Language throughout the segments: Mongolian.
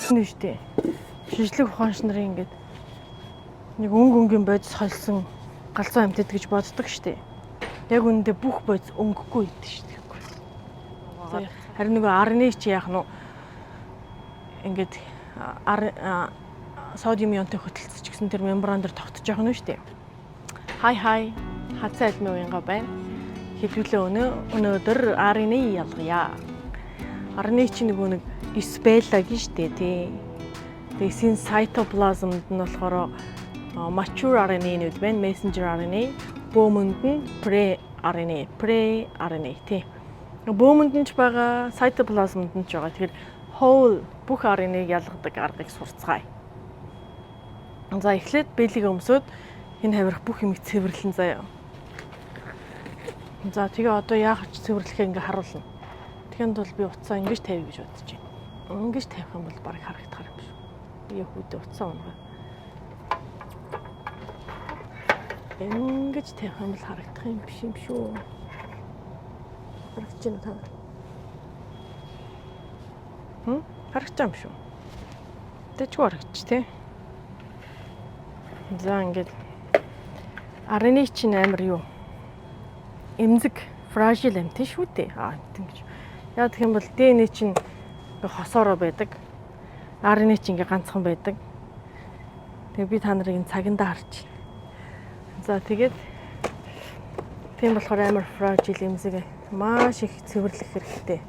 Нь шүү дээ. Шинжлэх ухаанч нарын ингээд нэг өнгө өнгийн бодис холсон галзуу амьтад гэж боддог шүү дээ. Яг үнэндээ бүх бодис өнгөгүй байдаг шүү дээ. Харин нөгөө RNA чи яах нь ингээд содиум ионтой хөтөлцөж гэсэн тэр мембран дээр тогтож явах нь шүү дээ. Хай хай, хацаа альмын уянга байна. Хэдүүлээ өнөөдөр RNA ялгая. RNA чи нөгөө нэг эс байлаа гэж шүү дээ, тий. Тэгээ эсийн cytoplasm-д нь болохоор mature RNA-нүүд байна, messenger RNA, бөөмөнд нь pre-RNA, pre-RNA тий. Бөөмөнд нь ч байгаа, cytoplasm-д нь ч байгаа. Тэгэхээр whole бүх RNA-г ялгадаг аргыг сурцгаая. За эхлээд бэлэг өмсөөд энэ хавирах бүх юмыг цэвэрлэн заяа. За тэгээ одоо яах ч цэвэрлэхээ ингээ харуулна. Тэгэхэд бол би утсаа ингэж тавь гэж бодож байна. Ингэж тавих юм бол баг харагдахаар юм шүү. Яа хүүдээ утсаа унгаа. Ингэж тавих юм бол харагдах юм биш юм шүү. Харагдаж байна та нар. Харагдаж байгаа юм шүү. Тэжгүй харагдчих тий. За ингээд RNA чинь амар юу? Эмзэг fragile амьтан шүү дээ. Аа амьтан гэж. Яг гэх юм бол DNA чинь ингээ хосоороо байдаг. RNA чинь ингээ ганцхан байдаг. Тэгээ би та нарыг энэ цагандаа харж. За тэгээд тийм болохоор амар fragile эмзэг маш их цэвэрлэх хэрэгтэй.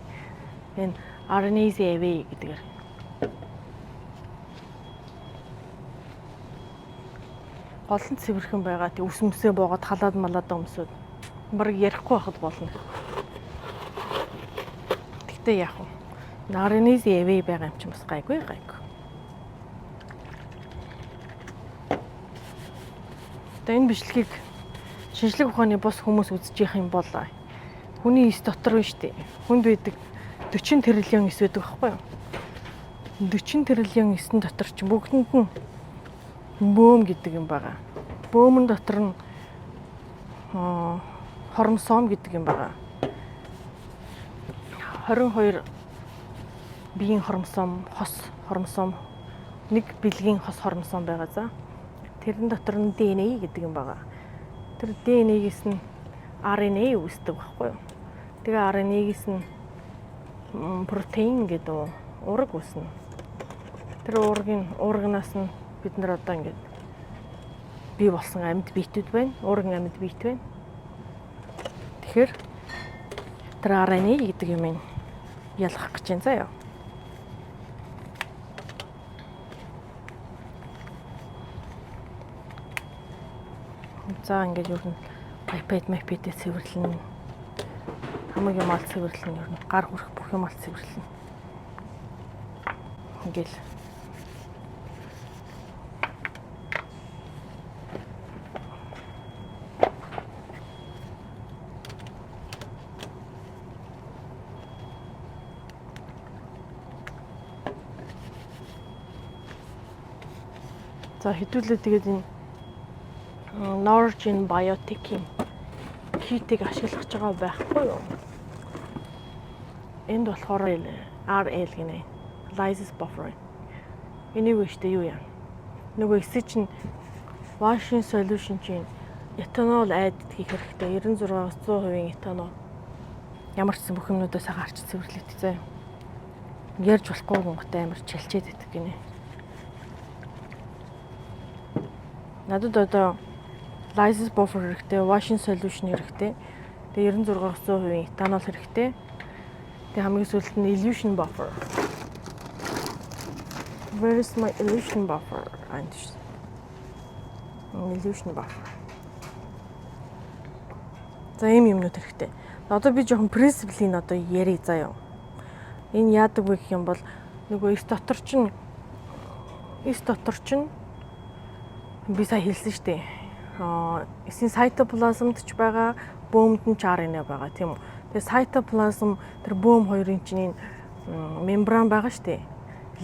Энэ RNase away гэдгээр. Гол нь цэвэрхэн байгаа. Тэг ус мөсөө боогод халаад малаад өмсөд бараг ярихгүй байхад болно. Тэгтээ яах вэ? RNase away байгаа юм чинь бас гайгүй гайгүй. Одоо энэ бичлэгийг шинжлэх ухааны бус хүмүүс үзэж явах юм бол хүний эс дотор байна шүү дээ. Хүнд байдаг 40 триллион эс байдаг байхгүй юу? 40 триллион эсэн дотор чинь бүгдэнд нь бөөм гэдэг юм байгаа. Бөөмөн дотор нь хормосом гэдэг юм байгаа. 22 биеийн хормосом, хос хормосом, нэг бэлгийн хос хормосом байгаа за. Тэрэн дотор нь DNA гэдэг юм байгаа. Тэр DNA-гээс нь RNA үүсдэг байхгүй юу? Тэгээ RNA-гээс нь протеин гэдэг уураг үүснэ. Тэр уургийн уурагнаас нь бид нар одоо ингээд бий болсон амьд биетүүд байна. Уурган амьд биет байна. Тэгэхээр тэр RNA гэдэг юм ялгах гэж байна заяа. За ингээд ер нь iPad, iPad-ээ цэвэрлэнэ. Хамаг юм ал цэвэрлэнэ ер нь гар хүрэх бүх юм ал цэвэрлэнэ. Ингээл за хэдүүлээ тэгээд энэ Norgin Biotech-ийн китийг ашиглах гэж байгаа байхгүй юу? Энд болохоор RL гинэ. Lysis buffer. Энийг үүштэй юу яа? Нөгөө эсэг чинь washing solution чинь этанол add хийх хэрэгтэй. 96-аас 100% этанол. Ямар ч гэсэн бүх юмнуудаа сайхан арч цэвэрлээд заяа. Ярьж болохгүй гонготой амар чалчээд идэх гинэ. Надад одоо lysis buffer хэрэгтэй, washing solution хэрэгтэй. Тэгээ 96-аас 100% этанол хэрэгтэй. Тэгээ хамгийн сүүлд нь elution buffer. Where is my elution buffer? And elution buffer. За ийм юмнууд хэрэгтэй. Одоо би жоохон principle-ийг одоо ярив заяа. Энэ яадаг вэ гэх юм бол нөгөө эс дотор чинь би сая хэлсэн шүү дээ. Эсийн cytoplasm-д ч байгаа, бөөмд нь ч RNA байгаа тийм үү. Тэгээ cytoplasm тэр бөөм хоёрын чинь энэ мембран байгаа шүү дээ.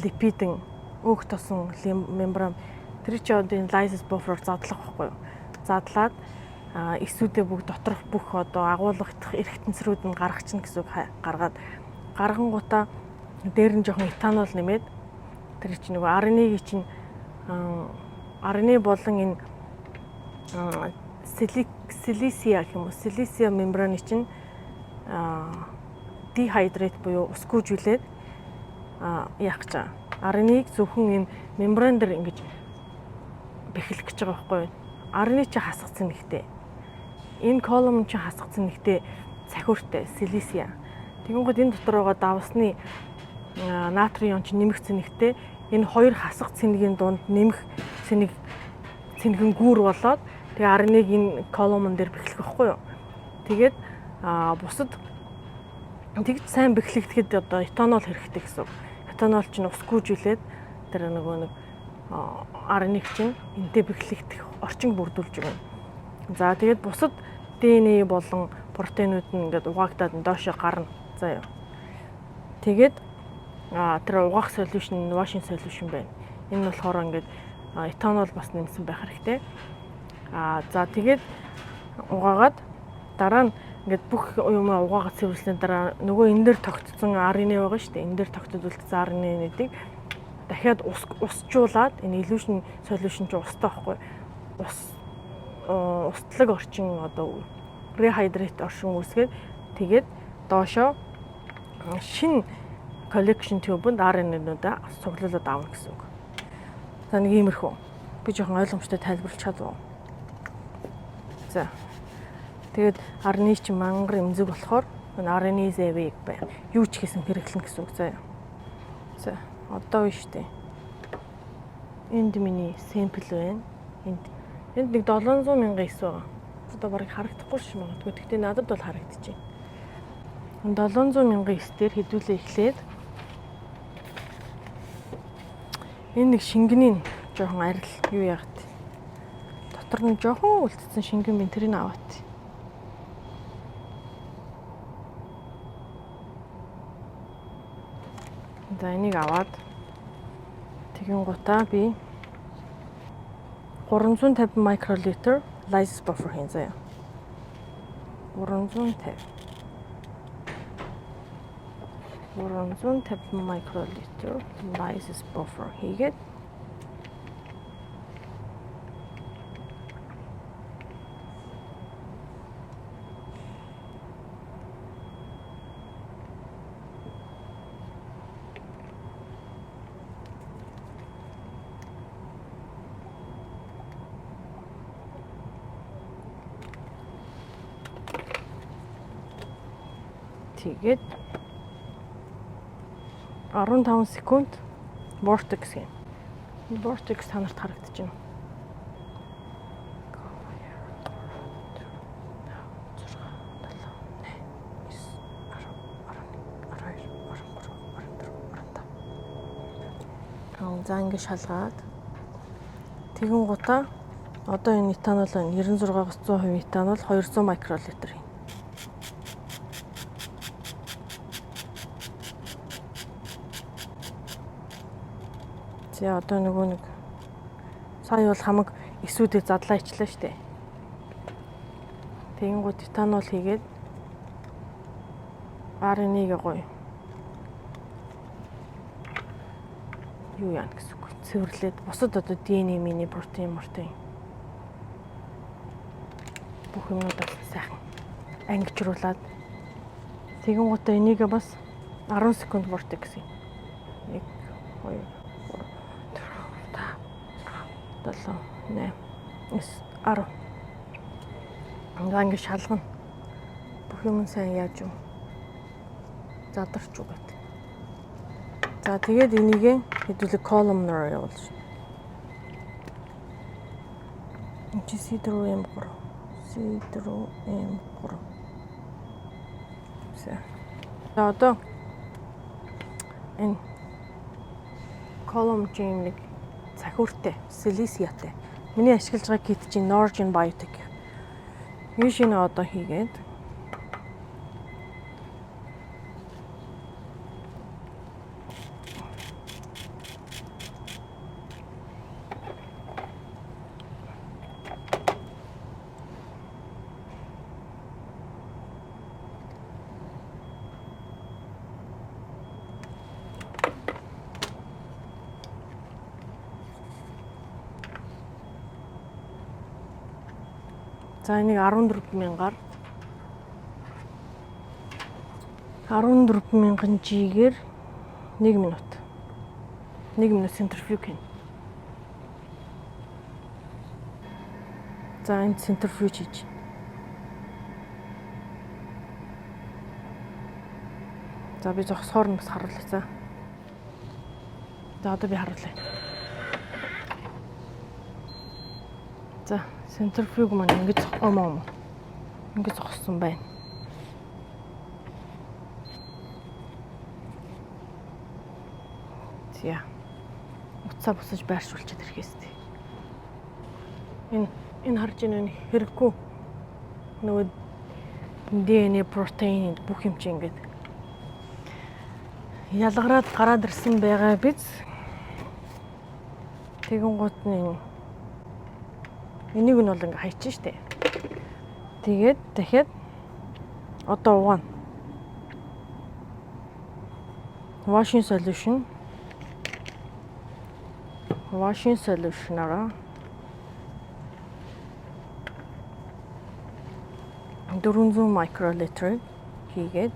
Липидэн өөх тосон мембран тэр чинь одоо энэ lysis buffer задлах байхгүй юу? Задлаад эсүүдээ бүгд доторх бүх одоо агуулгадах эргэтэнцрүүд нь гаргачихна гэсэн үг. Гаргаад гаргангуудаа дээр нь жоохон этанол нэмээд Тэр чинь нөгөө RNA-г чинь RNA болон энэ silica гэх юм уу? Silica мембраны чинь dehydrate буюу усгүйжүүлээд яах гэж байгаа. RNA-г зөвхөн энэ мембран дээр ингэж бэхлэх гэж байгаа байхгүй юу? RNA чи хасах цэнэгтэй. Энэ column чи хасах цэнэгтэй цахиуртай silica. Тэгэнгүүт энэ дотор байгаа давсны натрий ион чи нэмэх цэнэгтэй. Энэ хоёр хасах цэнэгийн дунд нэмэх цэнэг цэнхэн гүүр болоод тэгээ RNA-г энэ column дээр бэхлэх байхгүй юу? Тэгээд бусад тэгж сайн бэхлэгдэхэд одоо этанол хэрэгтэй гэсэн үг. Этанол чинь усгүйжүүлээд тэр нөгөө нэг RNA-г чинь энтэй бэхлэгдэх орчин бүрдүүлж өгнө. За, тэгээд бусад DNA болон протеинууд нь ингээд угаагдаад доошо гарна. За яа. Тэгээд тэр угаах solution нь washing solution байна. Энэ нь болохоор ингээд этанол бас нэмсэн байх хэрэгтэй. За, тэгээд угаагаад дараа нь ингээд бүх юм угаагаад цэвэрлсэний дараа нөгөө энэ дээр тогтцсон RNA байгаа шүү дээ. Энэ дээр тогтод үлдсэн RNA-нуудыг дахиад ус усжуулаад, энэ elution solution чинь устай байхгүй. Ус устлаг орчин, одоо rehydrate оршин үүсгээд, тэгээд доошоо шинэ collection tube-нд RNA-нуудаа цуглуулад авна гэсэн үг. За, нэг иймэрхүү. Би жоохон ойлгомжтой тайлбарлаж чадав. За. Тэгээд RNA чинь мангар эмзэг болохоор энэ RNase A байна. Юу ч хийсэн хэрэглэнэ гэсэн үг заяа. За, одоо биш үү? Энд миний sample байна. Энд нэг 700 мянган эс байгаа. Одоо барыг харагдахгүй ш магадгүй. Гэхдээ надад бол харагдчихэв. 700 мянган эс дээр хэдүүлээ эхлээд энэ нэг шингэний жоохон арил юу яагаад дотор нь жоохон үлдсэн шингэн бин, тэрийг аваад. За, энийг аваад тэгэн гутаа би 350 микролитр lysis buffer хийн заяа. 350 350 микролитр lysis buffer хийгээд, тэгээд 15 секунд vortex юм. Vortex та нарт харагдаж байна. 6 7 8 9 10 11 12 13 14 15. За, ингэ шалгаад тэгэн гутаа одоо энэ этанол байна. 96-аас 100% этанол 200 микролитр юм. За, одоо нөгөө нэг сая бол хамаг эсүүдийг задлаа ичлээ штэ. Тэгэнгүүт этанол хийгээд RNA-г гоё юу яана гэсэн үг. Цэвэрлээд бусад одоо DNA, мини протеин, мортеин бүх юмнуудаа сайхан ангижруулад тэгэн гутаа энийг бас 10 секунд vortex юм. 1 2 3 4 5 6 7 8 9 10. Ингээ ингэ шалгана. Бүх юм сайн яаж юм задарч үгээд. За, тэгээд энийг хэдүүлэг columnar явуулж. Энд чи C4 M3. C4 M3. За. За, одоо энэ column чинь нэг цахиуртай, silica-тай. Миний ашиглаж байгаа kit чинь Norgen Biotech. Энэ шинэ одоо хийгээд За, энийг 14 мянгаар 14 мянган G-гээр 1 минут. 1 минут центрифуг хийнэ. За, энд центрифуг хийж. За, би зогсохоор нь бас харуулъя. За. За, одоо би харуулъя. За, центрифуг маань ингэж омоо ингэж зогссон байна. За. Утсаа бусаж байршуулчихад ирэхээс тээ. Энэ харж байгаа энэ хэрэггүй нөгөө DNA, протеин бүх юм чи ингээд ялгараад гараад ирсэн байгаа биз. Тэгэн гут нь энийг нь бол ингээ хайчин штэ. Тэгээд дахиад одоо угаана. Washing solution. Washing solution-аараа 400 микролитр хийгээд,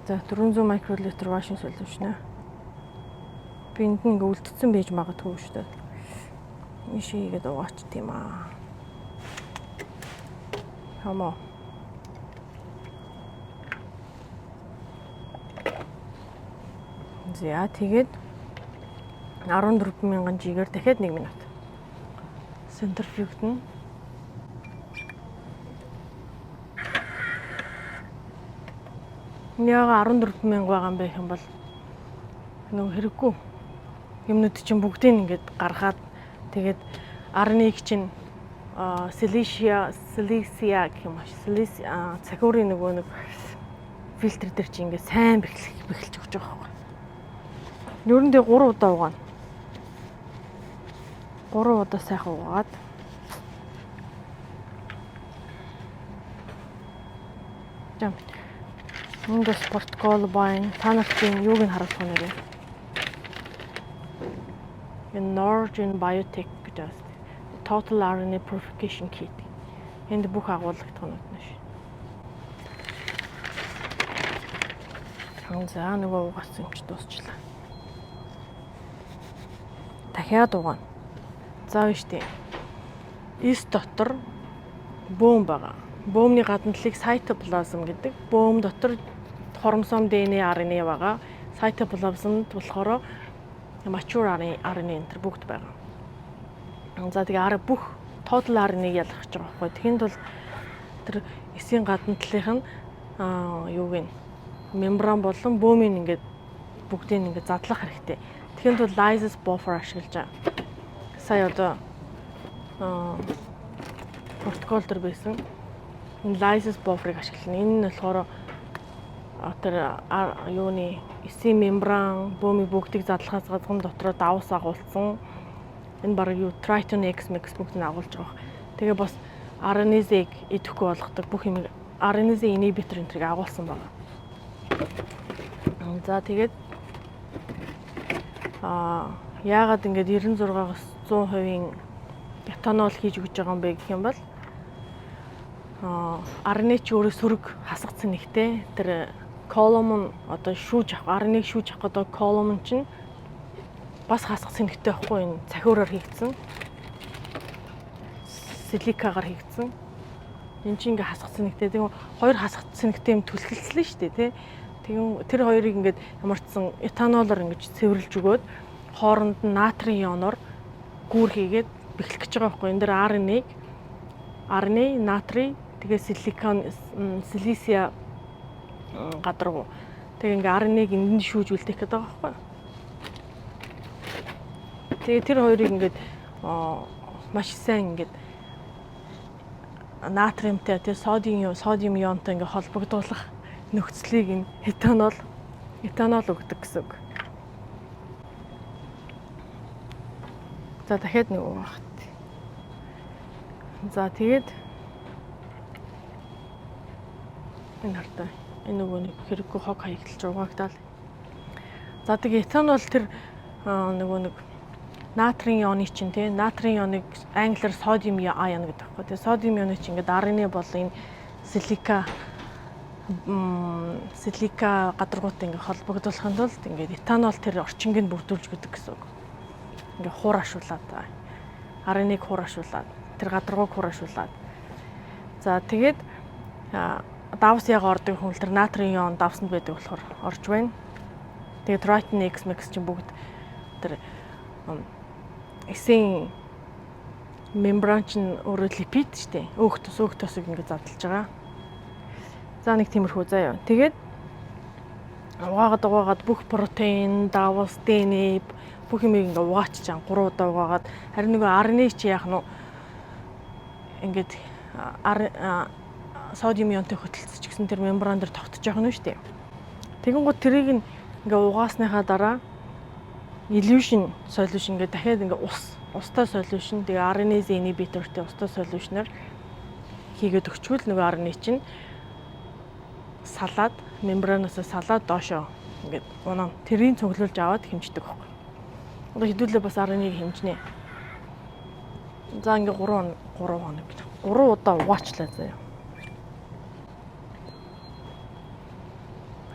за, 400 микролитр washing solution. Би энд нь ингээ үлдсэн байж магадгүй шүү дээ. Энэ шигээд угаач тийм аа. Хамаа. За, тэгээд 14 мянган G-гээр дахиад 1 минут. Центрифугт нь. Яага 14 мянга байгаа юм бэ гэх юм бол нөгөө хэрэггүй юмнууд чинь бүгдийг ингээд гаргаад, тэгээд RNA чинь silica гэх юм аа, silica цахиурын нөгөө нэг фильтр дээр чинь ингээд сайн бэхлэх бэхэлж өгч байгаа байхгүй. Ер нь тэгээ 3 удаа угаана. 3 удаа сайхан угаад. Жам. Энд бас протокол байна. Та нарт энэ юуг нь харуулах вэ нэрээ? Энэ Norgen Biotech гэж байна. Total RNA Purification Kit. Энд бүх агуулгадахнууд нь ш. За, нөгөө угаасан юм чи дуусчлаа. Дахиад угаана. За, биш үү. Эс дотор бөөм байгаа. Бөөмний гадна талыг cytoplasm гэдэг. Бөөм дотор хромосом, DNA, RNA байгаа. Cytoplasm болохоор mature RNA энэ төр бүгд байгаа. За, тэгээ ар бүх total RNA-г ялгах гэж байгаа байхгүй. Тэгэхэд бол тэр эсийн гадна талынх нь юуг нь мембран болон бөөмийн ингээд бүгдийг ингээд задлах хэрэгтэй. Тэгэхэд бол lysis buffer ашиглаж байгаа. Сая одоо протокол төр байсан. Энэ lysis buffer-ыг ашиглана. Энэ нь болохоор тэр юуны эсийн мембран, бөөмийн бүгдийг задлахаас гадна дотроо давс агуулсан. Энэ бараг юу Triton X Max бүгдийг агуулж байгаа. Тэгээ бас RNase-ыг идэхгүй болгодог бүх юм, RNase inhibitor энэ тэрийг агуулсан байна. За, тэгээд яагаад ингэж 96-аас 100% этанол хийж өгч байгаа юм бэ гэх юм бол RNA чи өөрөө сөрөг хасах цэнэгтэй, тэр column нь одоо шүүж авах, RNA-г шүүж авах гэдэг column чинь бас хасах цэнэгтэй байхгүй, энэ цахиураар хийгдсэн. Силикагаар хийгдсэн. Энэ чинь ингээ хасах цэнэгтэй. Тэгээ хоёр хасах цэнэгтэй юм түлхэлцлээ шүү дээ, тий. Тэгэн тэр хоёрыг ингээд ямар ч сан этанолоор ингэж цэвэрлж өгөөд, хооронд нь натрийн ионоор гүүр хийгээд бэхлэх гэж байгаа байхгүй. Энэ дээр RNA-г, RNA, натрий, тэгээ силикон, silica гадаргуу. Тэгээ ингээ RNA-г энд нь шүүж үлдээх гэдэг байгаа байхгүй. Тэгээ тэр хоёрыг ингээд маш сайн ингээд натриумтай, тэгээ содиум ионтой ингээ холбогдуулах нөхцөлийг энэ этанол өгдөг гэсэн үг. За, дахиад нэг угаах. За, тэгээд Энэ хартаа. Энэ нөгөө нэг хэрэггүй хог хаягдалж угаагдаад. За, тэгээ этанол тэр нөгөө нэг натрийн ионы чинь, тий, натрийн ионыг англиар sodium ion гэдэг байхгүй. Тэгээ sodium ионы чинь ингээд RNA бол энэ силика гадаргуутай ингээд холбогдуулахын тулд ингээд этанол тэр орчинг нь бүрдүүлж өгдөг гэсэн үг. Ингээд хуурашуулаад, RNA-г хуурашуулаад, тэр гадаргууг хуурашуулаад. За, тэгээд давс яг ордог хүн тэр натрийн ион давсанд байдаг болохоор орж байна. Тэгээд Triton X Max чинь бүгд тэр эсийн мембран чинь өөрөө липид шүү дээ. Өөх тосыг ингээд задлж байгаа. За, нэг тиймэрхүү заяа. Тэгээд угаагаад угаагаад бүх протеин, давс, DNA бүх юмыг ингээ угаачиж байгаа. 3 удаа угаагаад, харин нөгөө RNA чи яах нь ингээд sodium ионтой хөтөлцөж гэсэн тэр мембран дээр тогтож байгаа нь шүү дээ. Тэгэн гут тэрийг нь ингээ угаасныхаа дараа elution solution ингээ дахиад ингээ устай solution, тэгээ RNase inhibitor-тэй устай solution-оор хийгээд өгчвөл нөгөө RNA чинь салаад, мембранаас салаад доошоо ингээд унаа, тэрийг цуглуулж аваад хэмждэг байхгүй. Одоо хэдүүлээ бас RNA-г хэмжинэ. За, ингээ 3 3 хоног, 3 удаа угаачлаа заяа.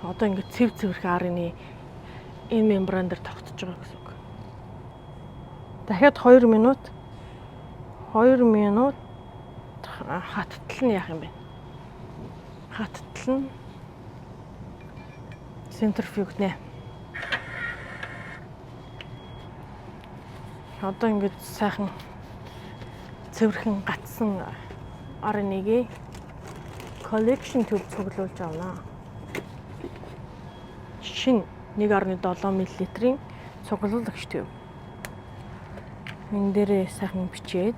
Одоо ингээд цэв цэвэрхэн RNA энэ мембран дээр тогтож байгаа гэсэн үг. Дахиад 2 минут, 2 минут хаттал нь яах юм бэ? Хаттал нь центрифуг нэ. Одоо ингээд сайхан цэвэрхэн гатсан RNA-г collection tube цуглуулж авна. Шинэ 1.7 мл-ийн цуглуулагч tube. Энэ дээрээ сайхан бичээд,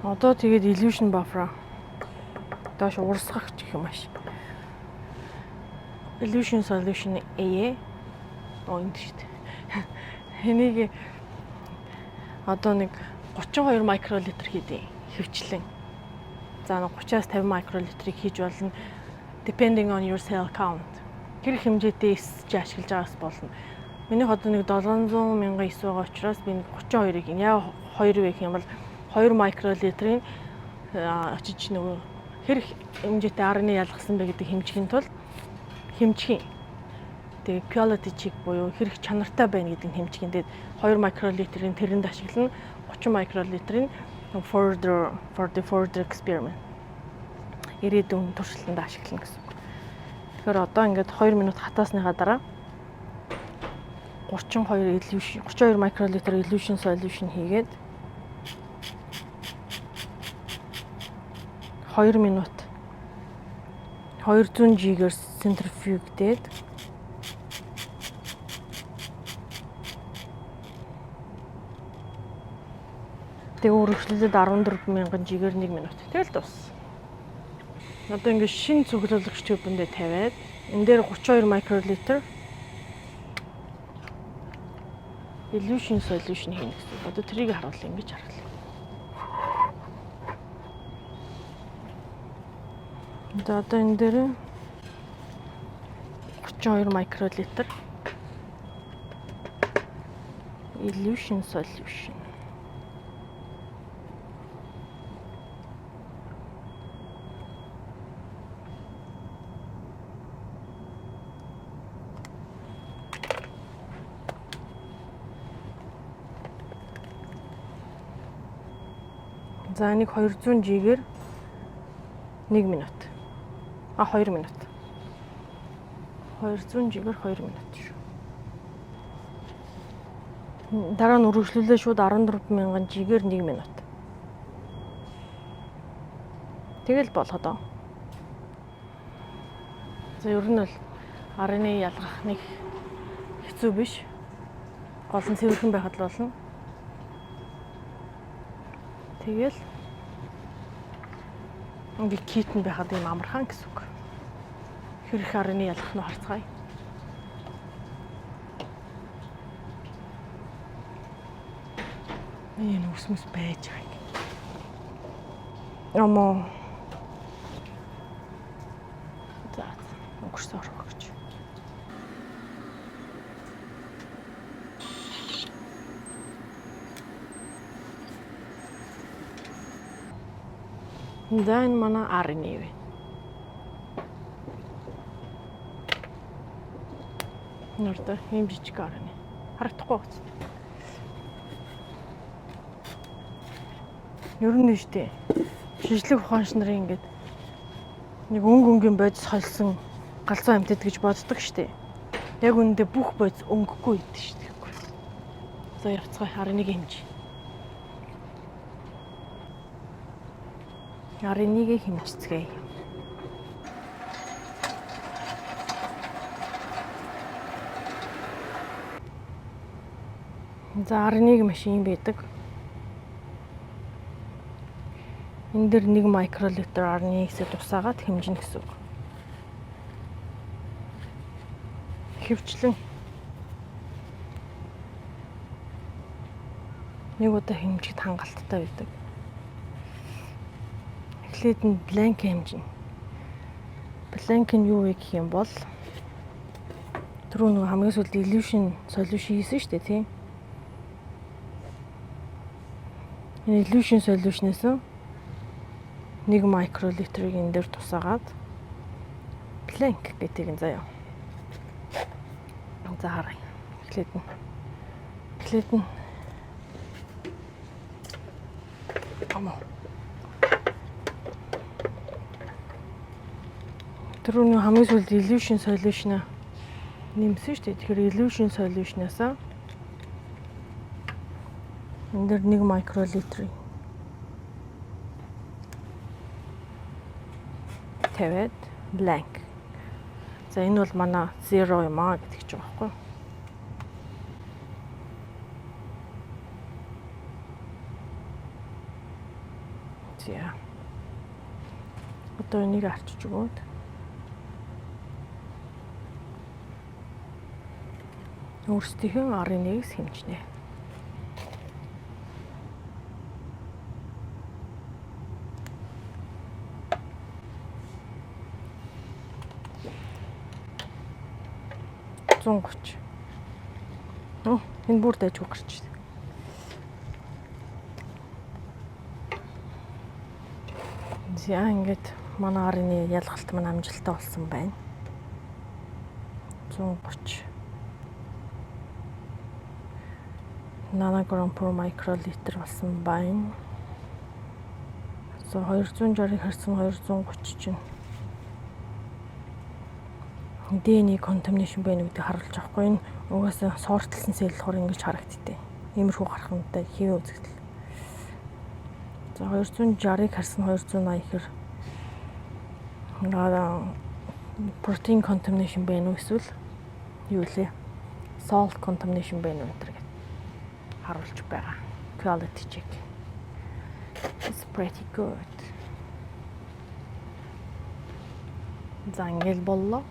одоо тэгээд elution buffer доош урсгах гэх юм ааш. Elution solution A оо энд шүү дээ. Энийг одоо нэг 32 микролитр хийдэг хөвчлэн. За, 30-аас 50 микролитрийг хийж болно. Depending on your cell count. Хэр хэмжээтэй эс чи ашиглаж байгаас болно. Минийх одоо нэг 700 мянган эс байгаа учраас би нэг 32-ыг, яг 2 вэ гэх юм бол 2 микролитрийн очиж нөгөө хэр хэмжээтэй RNA ялгасан бэ гэдэг хэмжихийн тулд хэмжих юм. Тэгээ quality check буюу хэрэг чанартай байна гэдэг нь хэмжих юм. Тэгээд 2 микролитрийн тэрэнд ашиглана. 30 микролитрийн further for the further experiment. Ирээдүйн туршилтанд ашиглана гэсэн үг. Тэгэхээр одоо ингээд 2 минут хатаасныхаа дараа 32 elution, 32 микролитр elution solution хийгээд 2 минут 200 G-гээр центрифугдээд, тэгээ үргэлжлүүлээд 14 мянган G-гээр 1 минут. Тэгэл дууссан. Одоо ингээд шинэ цуглуулагч tube-ндээ тавиад энэ дээр 32 микролитр elution solution хийнэ гэсэн. Одоо тэрийг харуулъя, ингэж харуулъя. За, одоо энэ дээр 32 микролитр elution solution. За, энийг 200 G-гээр 1 минут. А, 2 минут. 200 G-гээр 2 минут шүү. Дараа нь үргэлжлүүлээ шууд 14 мянган G-гээр 1 минут. Тэгэл болоход. За, ер нь бол RNA ялгах нэг хэцүү биш. Гол нь цэвэрхэн байхад л болно. Тэгэл ингээ kit нь байхад юм амархан гэсэн үг. Хэр их RNA ялгах нь харцгаая. Энэ үсмэс байж байгаа юм. Амаа. Өнгөрсөн орох гэж. За, энэ манай RNA вэ. Нордо ийм жижиг RNA. Харагдахгүй гоц. Ер нь нь штэ. Шинжлэх ухаанч нарын ингээд нэг өнгө өнгийн бодис холсон галзуу амьтад гэж боддог штэ. Яг үнэндээ бүх бодис өнгөгүй идэв штэ. За, явцгаа, RNA-г хэмж. RNA-г хэмжицгээе. За, RNA машин байдаг. Энэ дэр 1 микролитр RNA-г тусаагаад хэмжинэ гэсэн үг. Хөвчлэн нэг удаа хэмжихэд хангалттай байдаг. Эхлээд нь blank хэмжинэ. Blank нь юу вэ гэх юм бол түрүү нөгөө хамгийн сүүлд elution solution хийсэн шүү дээ, тийм. Энэ elution solution-ээс 1 микролитрийг энэ дээр тусаагаад blank гэдгийг нь заяа. За, харъя. Эхлээд нь Ама. Түрүүний хамгийн сүүлд elution solution нэмсэн шүү дээ. Тэгэхээр elution solution-аас энэ дээр 1 микролитр тавиад blank. За, энэ бол манай zero юм аа гэдэг чинь байгаа байхгүй юу? За. Одоо энийг арчиж өгөөд өөрсдийнхөө RNA-г хэмжинэ. 130. Оо, энэ бүр дайжгүй гарч байна. За, ингээд манай RNA ялгалт маань амжилттай болсон байна. 130 нанограмм per микролитр болсон байна. За, 260-ыг харьцан 230 чинь DNA contamination байна гэдгийг харуулж байгаа хгүй. Энэ угаасаа sort-лсон cell болохоор ингэж харагддээ. Иймэрхүү гарахтай хэвээ үзэгдэл. За, 260-ыг харсан 280 гэхэр protein contamination байна уу эсвэл юу лээ? Salt contamination байна уу гэдэг харуулж байгаа. Quality check. It's pretty good. За, ингээл боллоо.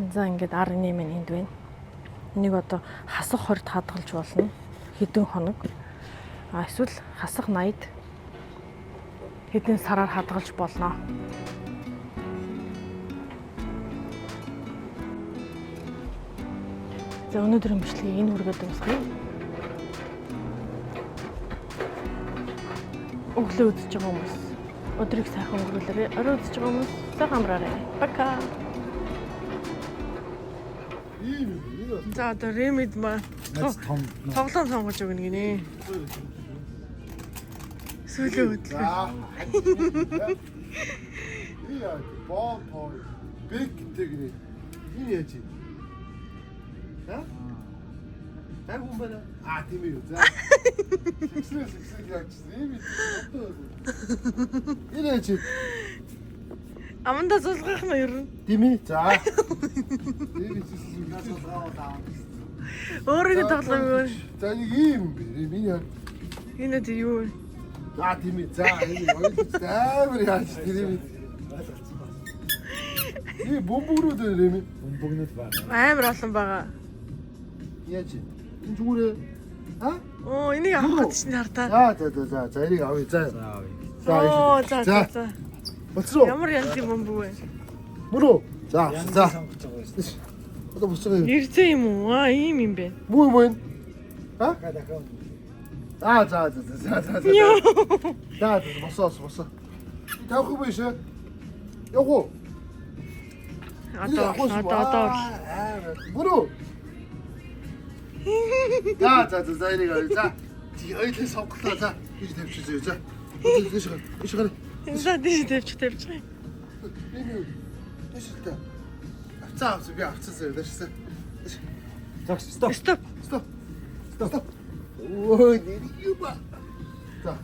За, ингээд RNA маань энд байна. Энийг одоо хасах 20-д хадгалж болно. Хэдэн хоног. А эсвэл хасах 80-д хэдэн сараар хадгалж болно. За, өнөөдрийн бичлэгийг энэ хүргээд дуусгая. Өглөө үзэж байгаа хүмүүс өдрийг сайхан өнгөрүүлээрэй. Орой үзэж байгаа хүмүүс сайхан амраарай. Пока. Ийм юм. За, одоо Ремид маа Нац том. тоглоом сонгож өгнө гинэ. Сүүлийн хөдөлгөөн. За. Яа, ball toy. Big гэдэг нэ. Энэ яаж юм? Ха? Таг хүн байна. А, тийм үү. За. Сэгсрэл сэгсрэл яаж юм бэ? Энэ яаж юм? Амандаа зулгах нь ер нь. Тийм ээ. За. Тийм Өөрийнхөө тоглоом юу? За, нэг ийм бэ. Энэ яа. Энэ үү юу вэ? За, тийм ээ. За, энэ ойлголт амар яаж тийм ээ. Энэ бөмбөгрүүд байна юм. Бөмбөгнүүд байна. Амар олон байгаа. Яаж юм? Энэ зүгээр ээ. А? Оо, энийг авах гэж чинь хартаа. За за за за за, энийг авъя. За. За, авъя. За. Оо, за за за. Болцсон уу? Ямар янзын бөмбөг вэ? Мөн үү? За, за. Сонгож байгаа юм шүү. Одоо босч байгаа юм. Нэрцэн юм уу? Аа, ийм юм бэ. Муу юм уу энэ? А? Дахиад дахиад. Аа, за за за за за. Йоо. За, за, босоо, босоо. Тавих юм биш ээ? Явах уу? Одоо одоо одоо. Мөн үү? За, за, за, за, энийг авъя. За. Чи хоёулаа сонголоо. За. Ийш тавьчих зөө. За. Ийш гар. Ийш гар. За, тийш тавьчих тавьчих. Энэ юу? Тийш л та. Авцаа авцаа би авцаа зөө. Дээш. Дээш. За, стоп. Стоп. Стоп. Стоп. Ой, нэр юм ба. За.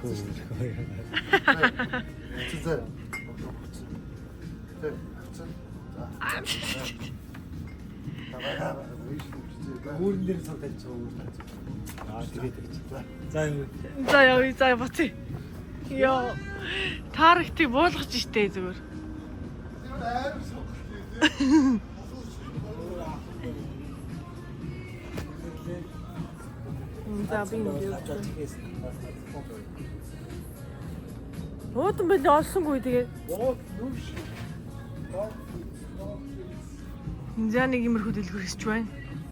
За, за. За. За. Үүрэн дээр цог тавьж байгаа үүр тавьж байгаа. Аа, тэгээд тавьчих. За, юу. За явъя, за буцъя. Йоо. Таарахтыг буулгаж штэ зүгээр. За би Авчаад чихээс. Уудан байл олсонгүй тэгээд. За нэг иймэрхүү дэлгүүр хийсч байна.